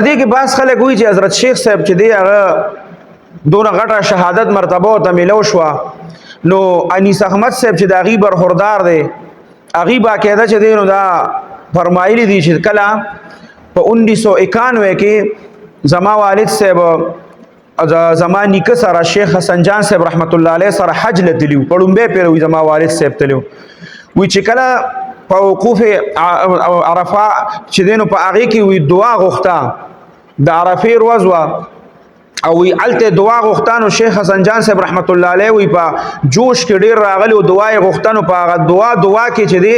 دې کې باس خلک وایي چې حضرت شیخ صاحب چې دی هغه دونه غټه شهادت مرتبه او ته ملو شو، نو انیس احمد صاحب چې د هغې برخوردار دی، هغې باقاعده چې دی نو دا فرمایلی دي چې کله په 1991 کې زما والد صاحب زما نیکه سره شیخ حسن جان صاحب رحمت الله علیه سره حج لتلیو، په لومبه پیر وی زما والد صاحب تلیو وی، چې کله په وقوف عرفه چې دینو په هغه کې وی دعا غوښته، د عرفه ورځ وا او وی الته دعا غوښتانو، شیخ حسن جان صاحب رحمت الله علیه وی په جوش کې ډیر راغلی او دعا یې غوښتنو، په هغه دعا کې چې دی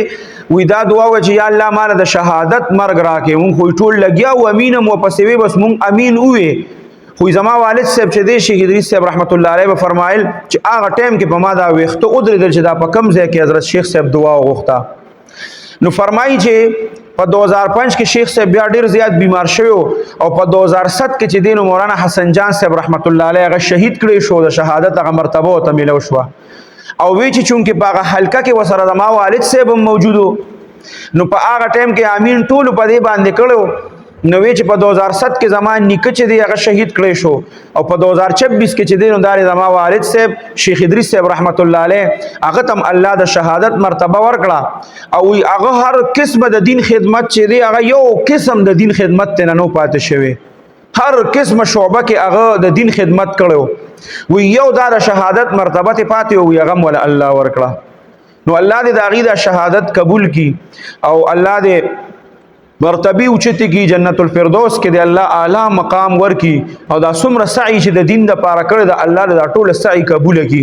وی دا دعا و چې یا الله مال د شهادت مرګ راکې. مونږ خو ټول لګیا و امین مو پسې وی، بس مونږ امین وې. خو زما والد صاحب چې دی شیخ ادریس صاحب رحمت الله علیه به فرمایل چې هغه ټایم کې په ما دا ویښته ودرېدل چې دا په کم ځای کې حضرت شیخ صاحب دعا وغوښته. نو فرمایي چې په 2005 کې شیخ صاحب بیا ډیر زیات بیمار شوی او په 2007 کې چې دین مولانا حسن جان صاحب رحمت الله علیه هغه شهید کړی شو، د شهادت هغه مرتبه ته ملو شو. او وی چې چونکه په هغه حلقه کې وسره د ما والد صاحب موجودو، نو په هغه ټایم کې امین ټول په دې باندې کړو. نو وی چې په 2007 کې زما نیکه چې دی هغه شهید کړی شو او په 2026 کې چې دی نو دار زما والد صاحب شیخ ادریس صاحب رحمت الله علیه هغه تم الله د شهادت مرتبه ورکړه. او هغه هر قسم د دین خدمت چې دی هغه یو قسم د دین خدمت ته نه پاتې شوی، هر قسم شعبه کې هغه د دین خدمت کړو، وی یو دا د شهادت مرتبه ته پاتې وي، هغه ول الله ورکړه. نو الله دې د هغې دا شهادت قبول کی او الله دې مرتبه اوچته کی، جنت الفردوس کې دی الله اعلی مقام ورکی او دا څومره سعی چې د دین د پاره کړی د الله د ټول سعی قبول کی.